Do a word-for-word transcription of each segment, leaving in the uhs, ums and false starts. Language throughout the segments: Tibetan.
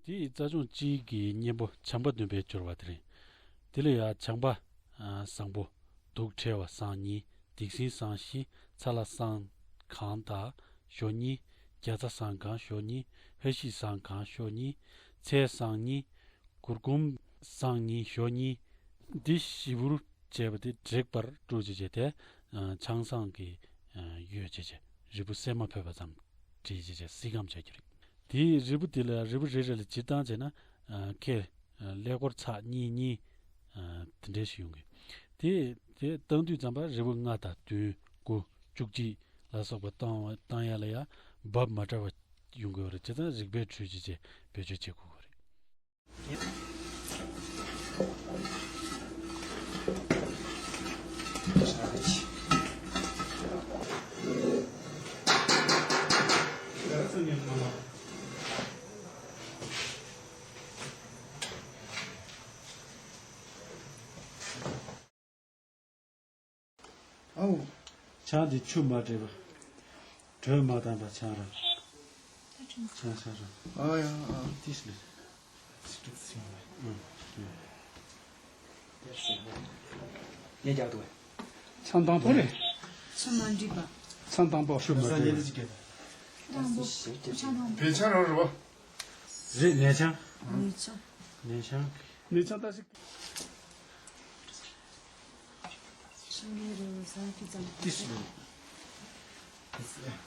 དེ་ཡི་རྩ་ཆུང་གཅིག་གི་གཉེན་པོ་བྱམས་པ་སྟོན་པའི་སྦྱོར་བ་དེ་རེད། དེ་ལ་ཡང་བྱམས་པ་བཟང་པོ། གདུགས་ཁྲེལ་བ་སྲང་གཉིས། སྡིག་སྲིན་སྲང་བཞི། ཚ་ལ་སྲང་གང་དང་ཞོ་གཉིས། རྒྱ་ཚ་སྲང་གང་ཞོ་གཉིས། ཧ་ཤི་སྲང་གང་ཞོ་གཉིས། ཚལ་སྲང་གཉིས། གུར་གུམ་སྲང་གཉིས་ཞོ་གཉིས། འདི་བཞི་པོར་བྱས་པ་དེ་བྲེག་པར་བཀྲུ་བྱས་བྱས་ཏེ། ཆང་བཟང་གི་ཡོས་བྱས་བྱས་རིལ་བུ་སེར་མ་ཕོད་པ་ཙམ་བྲིས་བྱས་བྱས་བསིལ་སྐམ་བྱ་རྒྱུ་རེད། དེའི་རིལ་བུ་དེ་ལ་རིལ་བུ་རེ་རེ་ལ་སྤྱིར་བཏང་བྱས་ན་ཁལ་ཀླད་ཀོར་ཚེག་གཉིས་གཉིས་དེ་འདྲས་ཞིག་ཡོང་གི། དེ་དེ་བཏང་དུས་ཙམ་པ་རིལ་བུ་ལྔ་དང་བདུན་དགུ་བཅུ་གཅིག་ལ་སོགས་པ་བཏང་བ་བཏང་ཡ་ལ་ཡ་འབབ་མ་འདྲ་བ་ཡོང་གི་ཡོད་རེད། བྱས་ཙང་རིགས་པས་འཕྲུལ་ཆས་བཅས་བེད་སྤྱོད་བྱེད་དགོས་ཀྱི་རེད། ཨའུ། ཆང་དེ་ཆུ་མ་འདྲེས་པ། དྲོད་མ་བཏང་བ་ཆང་ར། ཆང་ཆང་ར། ཨ་ཡ་ཨ། ཏིས་ལེ། སི་ཏུག་སི་ཡོང་བ། ཨུ། ངས་རྒྱག་འདུག་བས། ཆང་དང་པོ་རེད། ཆུ་མ་འདྲེས་པ། ཆང་དང་པོ། ཆུ་མ་འདྲེས་པ། དང་པོ། ཆུ་ཆང་དང་པོ། བོད་ཆང་རང་རེད་བ། རེད། ནས་ཆང་། ནས་ཆང་། ནས་ཆང་། ནས་ཆང་ད་ཞིག་ཤིང་ནས་རེད་བཟང་གི་ཙམ། ཏིས་རེད། ཏིས་རེད།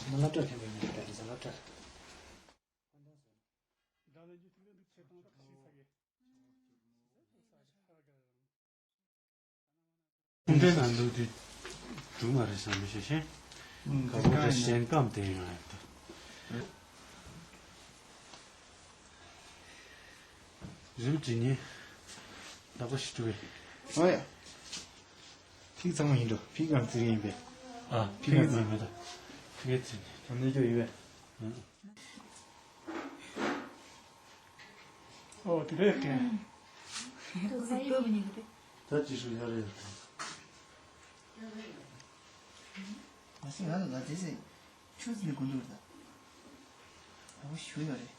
ང་སློབ་གྲྭར་ཕེབས་པའི་ཉིན་དེ་ལ་སློབ་གྲྭར། ཁུངས་ལྡན་ན་འདུག་དུས་འགྲུབ་མ་རེད་བསམ་མི་ཤེས་ཤེས། ཨུམ། ག་བོ་དེ་གཞན་སྐམ་དེ་ཡང་ཡོད་དོ། རིལ་བུ་ཅི་ཉིན་ལག་པ་ཞིག་བཀྲུ་བས། ཨོ་ཡ། ཕིག་ཚང་མ་ཡིན་འགྲོ། ཕིག་གང་བརྩི་ཡིན་པས། ཨ། ཕིག་ཕིག་ཚང་མ་ཡིན་འགྲོ། ཕིག་བརྩི་ནས་ཐོན་ནས་སྐྱོ་ཡིན་པས། ཨོ་དེ་རེད་ཀན། ད་ཅི་ཞུ་ཡ་རེད། མ་སྲིད་ང་ལ་ང་དེ་ཟེར་ཆུ་ཟིན་དགོས་འདུག་ད། ཨོ་ཞུ་ཡ་རེད།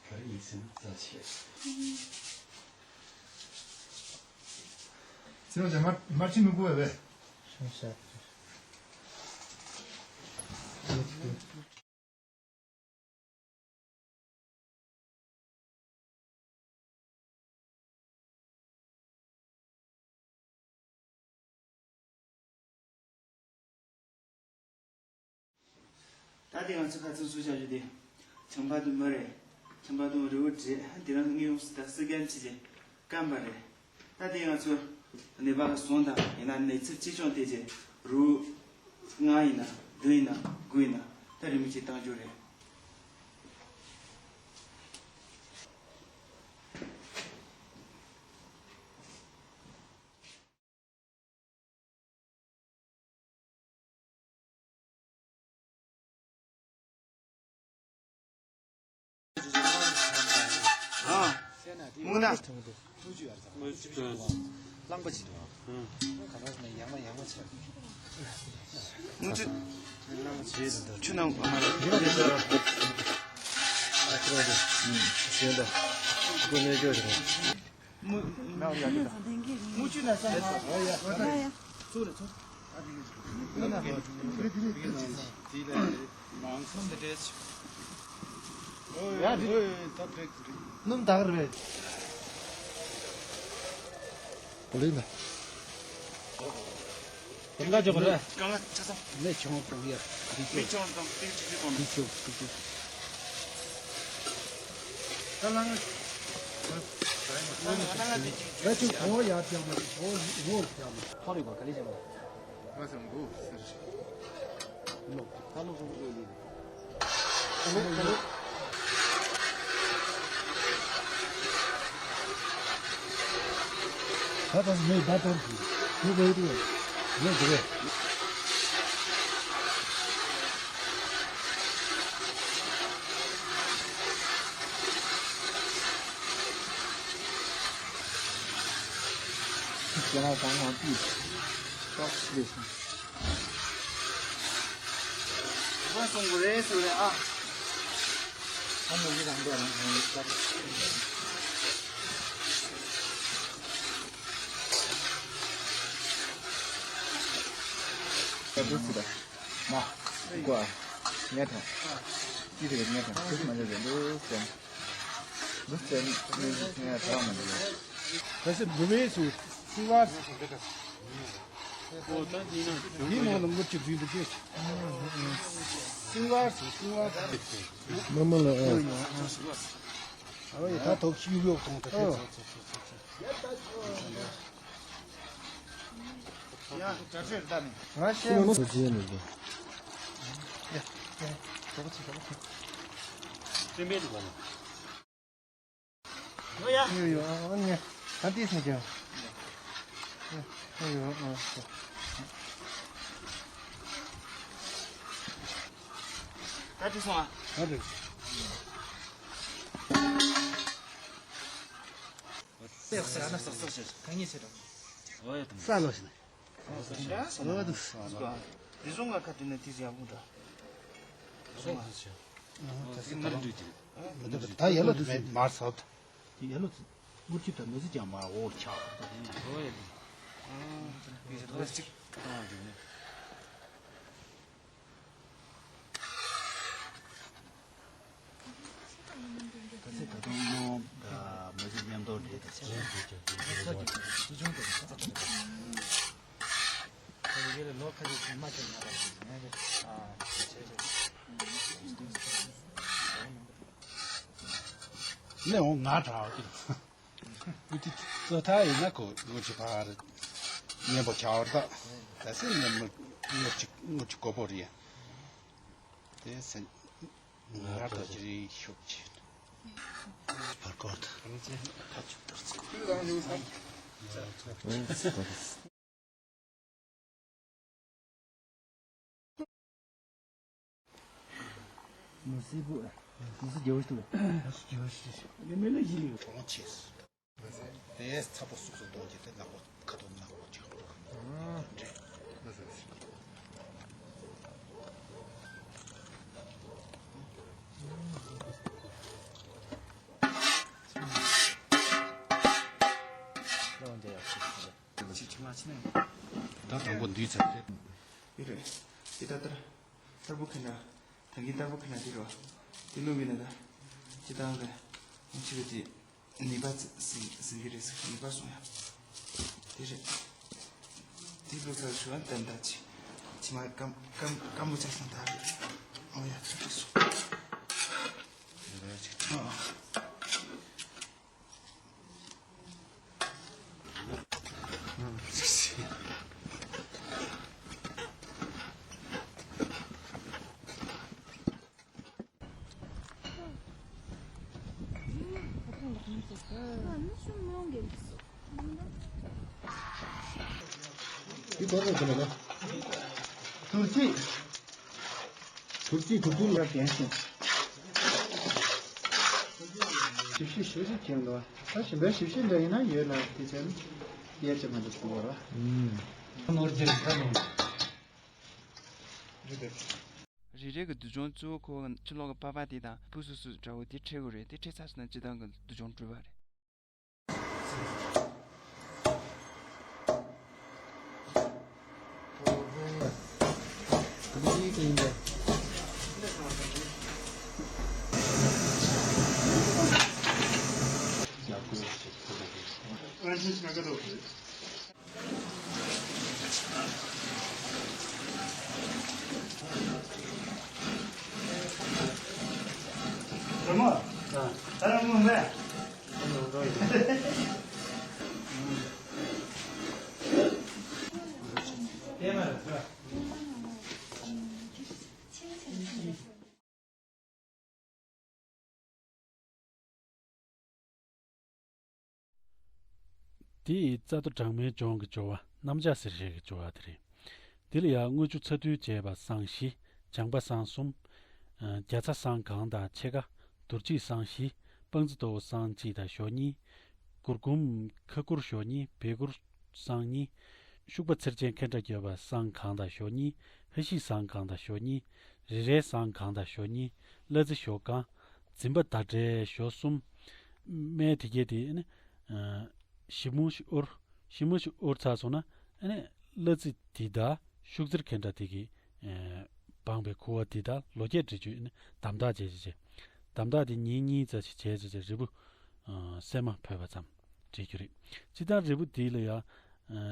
ག་རེ་ཡིན་ཟེར་ན་རྩ་ཆེ། ཟེར་བ་ཅན་མར་མར་ཕྱིན་མི་དགོས་པས། ད་དེ་ང་ཚོ་ཁ་ཚུགས་སུ་བྱ་རྒྱུ་དེ། ཆམ་པ་དུ་མི་རེད། ཆམ་པ་དུ་རི་བོ་བྲེ་དེ་རང་ངས་ཡོངས་སུ་ད་སི་གན་ཆི་ཆེ་སྐམ་པ་རེད། ད་དེ་ང་ཚོ་ནད་པ་ག་སོང་དང་ཡིན་ན་ནད་ཚབས་ཆེ་ཆུང་དེ་ཆེ་རུ་ལྔ་ཡིན་ན་བདུན་ཡིན་ན་དགུ་ཡིན་ན་ད་རིན་མི་ཆེ་བཏང་རྒྱུ་རེད། ཨ། སྨུག་ནག་རླངས་པ་ཅིག་འདུག་ག་ནས་ཡང་ན་ཡང་ན་ཆེ། སྨུག་ཆུ། ཆུ་ནང་། ཨ་ཁྱོད་རང་ཚོ། ཨ་ཁྱོད་རང་ཚོ། ཨ་ཁྱོད་རང་ཚོ། ཁྱོད་ཚོ། ཁྱོད་ཚོ། མུ། མུ་ཅུ་ན་ས། ཡ་ཡ། ཚུར་ཚུར། མང་ཚོགས་འདི་འདྲས། ཡ་འདི། སྣུམ་དག་རེད། པོ་ལི་ན། དེ་འདྲ་ཅོག་རེད། ཀ་ལ་ཆ་ཚང་། ལས་ཆུང་པོ་ཡ། མི་ཆུང་དང་ཏིག་ཏིག་ཏིག་གོང་། མི་ཆུང་ཏིག་ཏིག་ད་ལ་ང་། ད་ཅིག་གོ་ཡ་ཅང་མ་གོ་ངོ་ཅང་མ། ཐོ་རི་གོ་ག་ལི་ཅང་མ། ང་སང་གོ་ཟེར། ལོ་ད་ལོ་གོ་གོ་ཡིན། ད་ལོ་ད་ལོ། ད་ད་མེ་ད་ད་མེ་ད་ཡོད་མེ་ད་རེད། ཁྱེད་རང་གང་ང་དུས་ཏོག་ཙམ་རེད་སོང་། ང་སོང་དགོས་རེད་ཟེར་རེད་ཨ། ཨ་མ་ཡི་རང་འདྲ་རང་ཧང་ཡིག་ལྟར། ད་འདུག་སེ་ད། མ། ཀོ་ཨ། ཉལ་ཐང་། ཅི་རེད་ཉལ་ཐང་ཅི་མ་ཉལ་རེད་འདུག་སེ། འདུག་སེ་ནི་ངས་ཐག་མ་འདུག་ཡ། ད་སེ་འབུ་བས་སུ་སུ་བ། འདི་ནང་ལ་དངུལ་གྱི་རྫུན་འདུག་གས། སིང་བར་སིང་བར། མ་མ་ལ་ཨ། ཨ་ཡ་ད་ཐོག་ཤི་ཡུག་ཡོག་གཏོང་ད་ཨ། ཡ་ད་ཆེར་ད་ནི། ང་ཤེས། ཁོ་ཅི་ཡ་མི་འདུག་ཡ་ཡ་ད་ཆེ་ད་ཆེ། སེམས་པའི་འདུག་ག་ནི། ཡོ་ཡ། ཡོ་ཡོ་ཨ་ཨ་ནི་ད་ཏིས་ནི་ཀྱང་། ཡོ་ཡོ་ཨ་ཨ། ད་ཏིས་སོང་ཨ། ད་ཏིས། ཡག་ས་ཨ་ན་སག་སག་ཞེས་གང་ཉིད་ཟེར་རོ། ཨོ་ཡ་དང་། ས་ལོ་ཞིག་ཨོ་དང་། དེ་བཟུང་ང་ཁ་དེ་ནས་ཏིས་ཡག་པོ་འདྲ། དེ་བཟུང་ང་ཧ་ཞེས། ད་ཡ་ལོ་དེ་མེད་མར་ཟག་དེ་ཡ་ལོ་དེ་མུར་ཁྱི་དང་མི་ཚེ་ཀྱང་མར་འོར་ཆགས། ཨོ་ཡ་དེ། ཨ་དེ་ལ་གཅིག་གཏོང་བ་འདུག་ནས། ག་ཚོད་ད་དུང་ནོ་མི་ཚེ་མཉམ་དུ་རེད་དེ་ཆགས། ནས་འོང་ང་དྲག་གི། ཨུ་ཏི་ཙོ་ཐ་ཡིན་ན་ཁོ་ངོ་ཅི་ཕར་ཉན་པོ་ཆགས་བར་ད། ད་སེ་ནས་མི་ངོ་ཅི་ངོ་ཅི་གོ་པོ་རེད། དེ་སེ་ང་ད་ཅི་རིགས་ཤུགས་ཆེ། བར་སྐོར་ད། ཁ་ཆུ་ཏར་ཚུགས། མོ་སི་བུ། མོ་སི་རྒྱལ་བོ་ཞིག་འདུག་མོ་སི་རྒྱལ་བོ་ཞིག་ཡོད་མེད་ལ་ཡིན་ཡོད་གོང་ཆེ། དེ་ཚ་པོ་སུག་སུ་གཏོང་གི་དེ་ནག་པོ་ཁ་ཐོག་ནག་པོ་ཅིག་ཅི་ཅི་མ་ཅི་ནས། ད་དང་པོ་འདུས་ཚར་རེད། ཡོད་རེད། ཅི་ད་ལྟར་ལྟར་བུ་ཁེ་ན། ད་གིན་ལྟར་བུ་ཁེ་ན་དེ་རོ། དེ་ལུགས་ཡིན་ན་ད། ཅི་ད་ང་ཆི་རེད་དེ། ནི་པ་ཟིན་གི་རེད་ཟེར་ནི་པ་སོང་ཡ། དེ་རེད། དེ་ལུགས་ཚར་ཞུ་བ་ཏན་ཏན་ཅི། ཅི་མ་སྐམ་སྐམ་སྐམ་པོ་ཆགས་སོང་ད་རེད། ཨོ་ཡ་ཚུལ་ཁྲིམས་སོང་། ཨ། དུར་སི། དུར་སི་དུར་སི་ལ་རྒན་ཞིང་། ཞིབ་ཞིབ་ཞིབ་ཞིབ་ཀྱང་འདུག་ད་ཞིམ་པའི་ཞིབ་ཞིབ་འདྲ་ཡིན་ན་ཡོད་ལ་དེ་ཚན་ཡས་ཅི་མ་འདུག་གོ་ར། ནོར་རྒྱལ་ཁ་ལོང་། རེ་རེ་གི་མདུད་ཅོང་གཙོ་བོ་ཁོ་ཕྱི་ལོགས་ཀྱི་པགས་པ་དེ་དང་སྤུ་སུ་སུ་འདྲ་བོ་དེ་འཕྲད་དགོས་རེད། དེ་འཕྲད་ཚར་སོང་ན་སྤྱིར་བཏང་གི་མདུད་ཅོང་གྲུབ་པ་རེད། དེ་ཡི་རྩ་མདོ་སྦྲང་མའི་ལྗོངས་ཀྱི་སྦྱོར་བ་གནམ་ལྕགས་སེར་ཞལ་གྱི་སྦྱོར་བ་དེ་རེད། དེ་ལ་ཡང་དངུལ་ཆུ་ཚ་ཐུལ་བྱས་པ་སྲང་བཞི། ལྗང་པ་སྲང་གསུམ། རྒྱ་ཚ་སྲང་གང་དང་ཕྱེད་ཀ་རྡོ་རྗེ་སྲང་བཞི། སྤང་རྩི་ལྟོ་བོ་སྲང་གཅིག་དང་ཞོ་གཉིས། གུར་གུམ་ཁ་གུར་ཞོ་གཉིས། བལ་གུར་སྲང་གཉིས། ཤུག་པ་ཚེར་ཅན་ཁེན་ཏྲ་བརྒྱབ་པ་སྲང་གང་དང་ཞོ་གཉིས། ཧ་ཤི་སྲང་གང་དང་ཞོ་གཉིས། རེ་རེ་སྲང་གང་དང་ཞོ་གཉིས། གླ་རྩི་ཞོ་གང་། འཛིན་པ་ཟླ་བྲལ་ཞོ་གསུམ། སྨན་དེ་གྱད་དེ་ཨ་ནི་ཞིབ་མོ་ཞིག་དབུར། ཞིབ་མོ་ཞིག་དབུར་ཚར་སོང་ན་ཨ་ནི་གླ་རྩི་དེ་དང་ཤུག་རྫིར་ཁེན་ཏྲ་དེ་གི་ཨ་སྦངས་པའི་ཁུ་བ་དེ་དང་ལོ་བརྒྱད་དྲུག་ཅུ་ཨ་ནི་དམ་དྲག་བྱས་བྱས་བྱས། དམ་དྲག་དེ་ཉིན་གཉིས་ཙམ་ཞིག་བྱས་བྱས་བྱས་རིལ་བུ་ཨ་སྲན་མ་ཕོད་པ་ཙམ་བྱེད་རྒྱུ་རེད། སྤྱིར་བཏང་རིལ་བུ་དེ་ལ་ཡང་ཨ་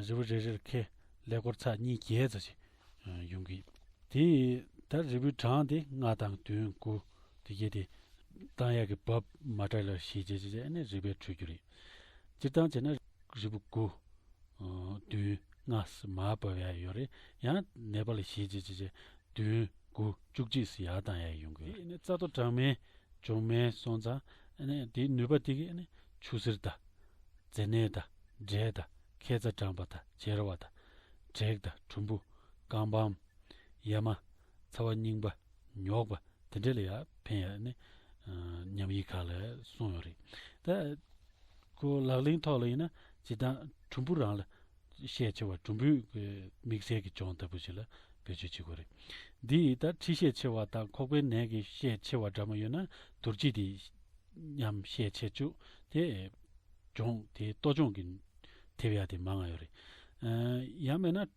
རིལ་བུ་རེ་རེར་ཁལ་ཀླད་ཀོར་ཚད་གཉིས་བརྒྱད་ཙམ་ཞིག་ཨ་ཡོང་གི། དེ་ད་རིལ་བུའི་གྲངས་དེ་ལྔ་དང་བདུན་དགུ་དེ་གྱད་དེ་བཏང་ཡག་གི་བབ་མ་འདྲ་ལ་གཞི་བྱས་བྱས་བྱས་ཨ་ནི་རིལ་བས་འཕྲོད་རྒྱུ་རེད། སྤྱིར་བཏང་བྱས་ན་རིལ་བུ་དགུ། ཨ་བདུན་ལྔ་ཟེར་མར་བབས་ཡག་ཡོད་རེད། ཡང་ནད་པ་ལ་གཞི་བྱས་བྱས་བྱས་བདུན་དགུ་བཅུ་གཅིག་ཟེར་ཡར་བཏང་ཡག་ཡོང་གི་རེད། དེ་ནས་རྩ་ཏོ་གྲངས་མེད་འབྱུང་མེད་སོང་ཙང་ཨ་ནི་དེའི་ནུས་པ་དེ་གིས་ཨ་ནི་ཆུ་སེར་དང་། མཛེ་ནད་དང་། འབྲས་དང་། ཁྱད་ཚ་གྲང་པ་དང་། བྱེར་བ་དང་། དྲེག་དང་། གྲུམ་བུ། རྐང་བམ། ཡ་མ། ཚ་བ་རྙིང་པ། ཉོག་པ། དེ་འདྲ་ལ་ཡང་ཕན་ཡག་ནི་ཨ་ཉམས་ཡིག་ཁག་ལ་གསུངས་ཡོད་རེད། ད་ཁོ་ལག་ལེན་ཐོག་ལ་ཡིན་ན་སྤྱིར་བཏང་གྲུམ་བུ་རང་ལ་ཤས་ཆེ་བ། གྲུམ་བུའི་དམིགས་བསལ་གྱི་སྦྱོང་ལྟ་བུ་ཞིག་ལ་བེད་སྤྱོད་བྱེད་དགོས་རེད། འདི་ཡིས་ད་མཁྲིས་ཤས་ཆེ་བ་དང་ཁོག་པའི་ནད་ཀྱི་ཤས་ཆེ་བ་འདྲ་མོ་ཡོད་ན་དུར་སྐྱིད་དེ་ཉམས་ཤས་ཆེ་བཅུག་དེ་སྦྱོང་དེ་གཏོ་སྦྱོང་གི་ཐེབས་ཡག་དེ་མང་ང་ཡོད་རེད། ཨ་ཡང་མེད་ན།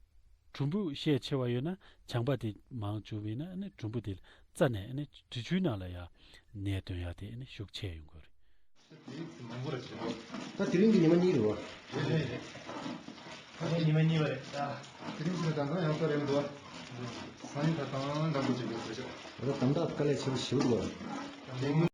གྲུམ་བུ་ཤས་ཆེ་བ་ཡོད་ན་ཆང་པ་དེ་མང་བཅུག་པ་ཡིན་ན་ཨ་ནི་གྲུམ་བུ་དེ་རྩ་ནས་ཨ་ནི་དྲི་ཆུའི་ནང་ལ་ཡང་ནད་སྟོན་ཡག་དེ་ཨ་ནི་ཤུགས་ཆེ་ཡོང་གི་རེད། དེ་རིང་གི་ཉི་མ་གཉིས་རེད་བ། རེད་རེད་རེད། ད་ཉི་མ་གཉིས་པ་རེད་ད། དེ་རིང་གི་ད་ང་ཡང་ས་རེད་འདུག་བ། སང་ཉིན་ད་དང་འདྲ་པོ་ཅིག་ཡོད་ས་ཆ། ད་དམ་དྲག་དཀའ་ལས་ཆེ་པོ་ཞིག་འདུག་བ།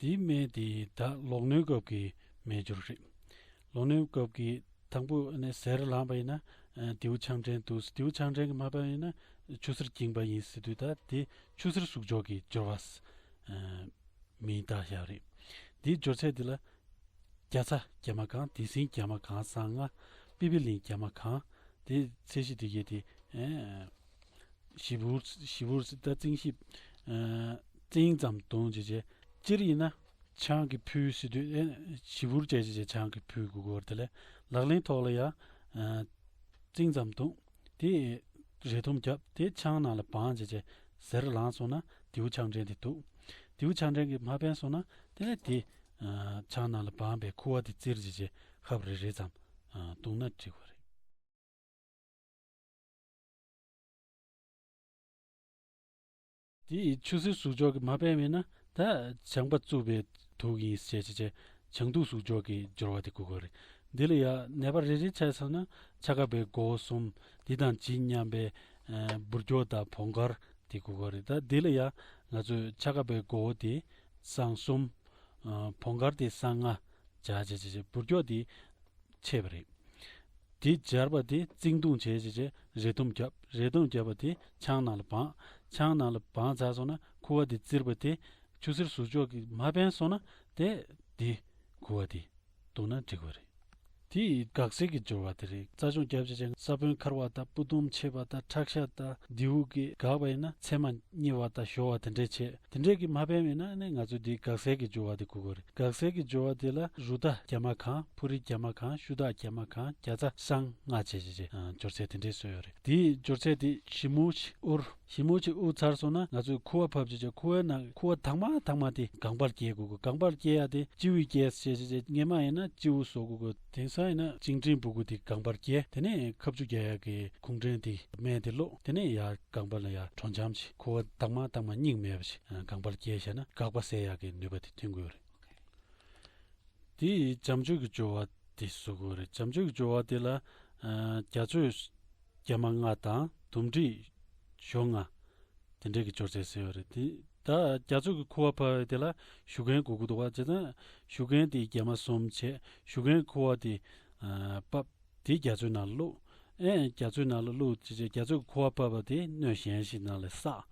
འདིའི་སྨན་དེ་ད་ལོག་གནོན་སྐབས་ཀྱི་སྨན་སྦྱོར་རེད། ལོག་གནོན་སྐབས་ཀྱི་དང་པོ་ནས་ཟས་ར་ལངས་པ་ཡིན་ན་ཨ་རྡེའུ་ཆང་ཕྲན་འདུག་རྡེའུ་ཆང་ཕྲན་གྱིས་མ་ཕབ་པ་ཡིན་ན་ཆུ་སེར་འགྱིང་བ་ཡིན་ཟེར་དུས་ད་དེ་ཆུ་སེར་ཟུག་གཅོག་གི་སྦྱོར་བ་ཨ་མིང་བཏགས་བཞག་རེད། འདིའི་སྦྱོར་ཚད་འདི་ལ་རྒྱ་ཚྭ་རྒྱ་མ་གང་། དེ་སྲིན་རྒྱ་མ་གང་སྲང་ལྔ། པི་པི་ལིང་རྒྱ་མ་གང་། དེ་ཚད་གཞི་དེ་གས་དེ་ཨེ་ཞིབ་པོར་ཞིབ་པོར་ད་རྩིང་ཞིབ་ཨེ་རྩིང་ཙམ་བཏུང་བྱས་བྱས། སྤྱིར་ཡིན་ན་ཆང་གི་ཕུད་ཟེར་དུས་ཨེ་ཞིབ་པོར་བྱས་བྱས་བྱས་ཆང་གི་ཕུད་དགོས་ཀྱི་ཡོད་རེད། དེ་ལས་ལག་ལེན་ཐོག་ལ་ཡང་ཨེ་རྩིང་ཙམ་བཏུང་། དེ་རས་ཐུམ་བརྒྱབ། དེ་ཆང་ནང་ལ་སྦངས་བྱས་བྱས་ཟས་ར་ལངས་སོང་ན་རྡེའུ་ཆང་ཕྲན་དེ་འདུག་རྡེའུ་ཆང་ཕྲན་གྱིས་མ་ཕན་སོང་ན་དེ་ནས་དེ་ཨ་ཆང་ནང་ལ་སྦངས་པའི་ཁུ་བ་དེ་བཙིར་བྱས་བྱས་ཧབ་རེ་རེ་ཙམ་ཨ་བཏུང་ན་འགྲིག་པ་རེད། དེ་ཡི་ཆུ་སེར་ཟུག་གཅོག་གིས་མ་ཕན་པས་ན་ད་ཆང་པ་བཙུགས་པའི་དུག་ཡིན་ཟེར་བྱས་བྱས་ཆང་དུག་ཟུག་གཅོག་གི་སྦྱོར་བ་དེ་དགོས་ཀྱི་རེད། འདི་ལ་ཡང་ནད་པ་རེ་རེ་ཆ་བཞག་ན་ཆ་ག་པའི་མགོ་བོ་གསུམ། འདི་དང་ཇི་སྙམ་པའི་ཨ་འབུར་སྐྱོག་དང་བོང་དཀར་དེ་དགོས་ཀྱི་རེད། ད་འདི་ལ་ཡང་ང་ཚོས་ཆ་ག་པའི་མགོ་བོ་དེ་སྲང་གསུམ། ཨ་བོང་དཀར་དེ་སྲང་ལྔ་སྦྱར་བྱས་བྱས་བྱས་འབུར་སྐྱོག་དེ་ཆད་པ་རེད། དེ་སྦྱར་བ་དེ་བརྩེགས་བརྡུང་བྱས་བྱས་བྱས་རས་ཐུམ་བརྒྱབ། རས་ཐུམ་བརྒྱབ་པ་དེ་ཆང་ནང་ལ་སྦངས། ཆང་ནང་ལ་སྦངས་ཚར་སོང་ན་ཁུ་བ་དེ་བཙིར་བ་དེ་ཆུ་སེར་ཟུག་གཅོག་གིས་མ་ཕན་སོང་ན་དེ་དེ་ཁུ་བ་དེ་བཏུང་ན་འགྲིག་པ་རེད། དེ་ཡི་འགག་སེལ་གྱི་སྦྱོར་བ་དེ་རེད། རྩ་སྦྱོང་བརྒྱབ་བྱས་བྱས་ས་བོན་འཁར་བ་དང་སྤུ་ལྡོམ་མཆེད་པ་དང་ཁྲག་ཤ་དང་རྡེའུ་གིས་འགག་པ་ཡིན་ན་མཚན་མ་སྙི་བ་དང་གཞོ་བ་དེ་འདྲས་བྱས། དེ་འདྲས་ཀྱིས་མ་ཕན་པས་ན་ནི་ང་ཚོས་འདི་འགག་སེལ་གྱི་སྦྱོར་བ་དེ་དགོས་ཀྱི་རེད། འགག་སེལ་གྱི་སྦྱོར་བ་དེ་ལ་རུ་ཏ་རྒྱ་མ་གང་། ཕུ་རི་རྒྱ་མ་གང་། ཤུ་དག་རྒྱ་མ་གང་། རྒྱ་ཚྭ་སྲང་ལྔ་བྱས་བྱས་བྱས་སྦྱོར་ཚད་དེ་འདྲས་བཟོས་ཡོད་རེད། དེའི་སྦྱོར་ཚད་དེ་ཞིབ་མོ་ཞིག་དབུར། ཞིབ་མོ་ཞིག་དབུར་ཚར་སོང་ན་ང་ཚོས་ཁུ་བ་ཕབ་བྱས་བྱས་ཁུ་བའི་ནང་ཁུ་བ་དྭངས་མ་དྭངས་མ་དེ་གང་པར་སྐྱེལ་དགོས་ཀྱི། གང་པར་སྐྱེལ་ཡ་དེ་སྤྱི་བོའི་སྐྱེལ་བྱས་བྱས་བྱས་སྔས་མ་ཡིན་ན་སྤྱི་བོ་བཟོ་དགོས་ཀྱི། དེང་སང་ཡིན་ན་བཅིངས་འགྲོལ་འབུབ་གུ་དེ་གང་པར་སྐྱེལ། དེ་ནས་ཁ་མཆུ་རྒྱག་ཡ་གི་ཁུང་ཕྲན་དེ་སྨན་དེ་བླུགས། དེ་ནས་ཡར་གང་པ་ལ་ཡར་དྲོ་འཇམ་ཞིག་ཁུ་བ་དྭངས་མ་དྭངས་མ་སྙིང་མེད་པ་ཞིག་ཨ་གང་པར་སྐྱེལ་བྱས་ན་འགག་པ་སེལ་ཡག་གི་ནུས་པ་དེ་ཐོན་གྱི་ཡོད་རེད། དེ་ཡི་བྱམས་ཆོས་ཀྱི་སྦྱོར་བ་དེ་བཟོ་དགོས་རེད། བྱམས་ཆོས་ཀྱི་སྦྱོར་བ་དེ་ལ་ཨ་རྒྱ་མཚོས་རྒྱ་མ་ལྔ་དང་ཟླུམ་སྒྲིག་ཞོ་ལྔ་དེ་འདྲས་ཀྱི་སྦྱོར་ཚད་ཟེར་ཡོད་རེད། དེ་ད་རྒྱ་མཚོ་གི་ཁུ་བ་ཕབ་པ་དེ་ལ་ཞུ་མཁན་དགོས་ཀྱི་འདུག་བ། བྱས་ཙང་ཞུ་མཁན་དེ་རྒྱ་མ་གསུམ་བྱས། ཞུ་མཁན་ཁུ་བ་དེ་ཨ་ཕབ། དེ་རྒྱ་མཚོའི་ནང་ལ་བླུགས། ཨེ་རྒྱ་མཚོའི་ནང་ལ་བླུགས་བྱས་བྱས་རྒྱ་མཚོའི་ཁུ་བ་ཕབ་པ་དེ་སྣོད་གཞན་ཞིག་ནང་ལ་བསགས།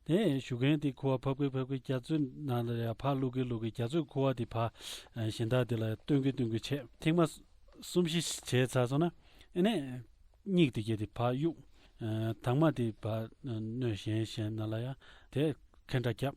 དེ་ཞུ་མཁན་དེ་ཁུ་བ་ཕབ་གི་ཕབ་གི་རྒྱ་མཚོའི་ནང་ལ་ཡར་ཕར་བླུགས་གི་བླུགས་གི་རྒྱ་མཚོའི་ཁུ་བ་དེ་ཕར་ཨ་གཞན་དག་དེ་ལ་བཏོན་གི་བཏོན་གི་བྱས། ཐེངས་མ་གསུམ་བཞི་བྱས་ཚར་སོང་ན་ཨེ་ནས་སྙིགས་དེ་གྱད་དེ་ཕར་གཡུགས། ཨ་དྭངས་མ་དེ་ཕར་སྣོད་གཞན་གཞན་ནང་ལ་ཡང་དེ་ཁེན་ཏྲ་བརྒྱབ།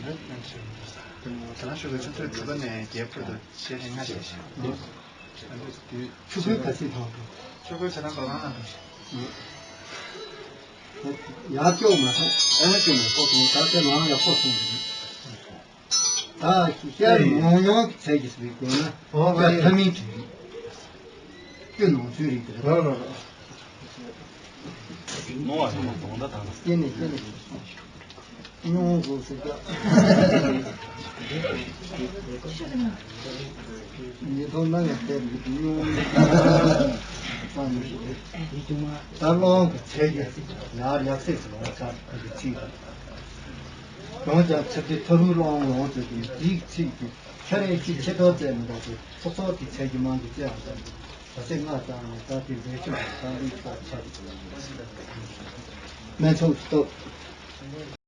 ད་ལྟ་ཆུ་ཚོད་དྲུག་པ་ནས་བརྒྱད་བར་དུ་ཆད་ལྷིང་ལྔ་བྱས་ཤག་ཆུ་ཁོལ་ག་ཚོད་ཐོན་འདུག་ཆུ་ཁོལ་ཆ་ཚང་འགྲོ་གི་འདུག་ཡར་སྐྱོ་མ་ཐག་ཨ་ནི་སྐྱོ་མ་ཐག་སོང་ད་ལྟ་ནང་ཡག་པོ་སོང་གི་འདུག་ད་ཤར་ཡོང་ཡོང་གི་ཚད་ཀྱི་ཟིག་དགོས་ན་ཨོ་ད་ཐ་མིན་དྲི་རིགས་སྐྱོ་ནང་ཚུལ་རིགས་དེ་རེད། ནོར་བ་ཚང་མ་གདོང་ད་དང་། སྐྱེ་ནས་སྐྱེ་ནས་མྱོང་དགོས་ཟེར་ཀྱང་། ཉིས་སྟོང་ནང་ཡང་བལྟས་མི་འདུག་མྱོང་། ད་སློང་གི་ཚད་ཀྱི་ཡར་ཡར་ཚད་ཀྱི་ལོངས་སྤྱོད་ཁོ་ཚོ་ཚིག་དང་། གང་ཀྱང་ཚིག་དེ་ཐོ་རུ་སློང་ལོངས་སྤྱོད་ཀྱི་འཇིག་ཚིག་གི་ཁྱེད་རང་ཅིག་ཆེ་ཐོག་བཙལ་མི་འདུག་ཅིག་ཚོགས་ཚོགས་ཀྱི་ཚད་ཀྱི་མང་གི་བཙལ་བ་དང་། ད་ཚེ་ལྔ་ཙམ་ནས་ད་དེ་འཛད་སྤྱོད་ཀྱི་ས་ལུགས་ས་ཆ་གི་སྨན་ཚོགས་སུ་གཏོགས།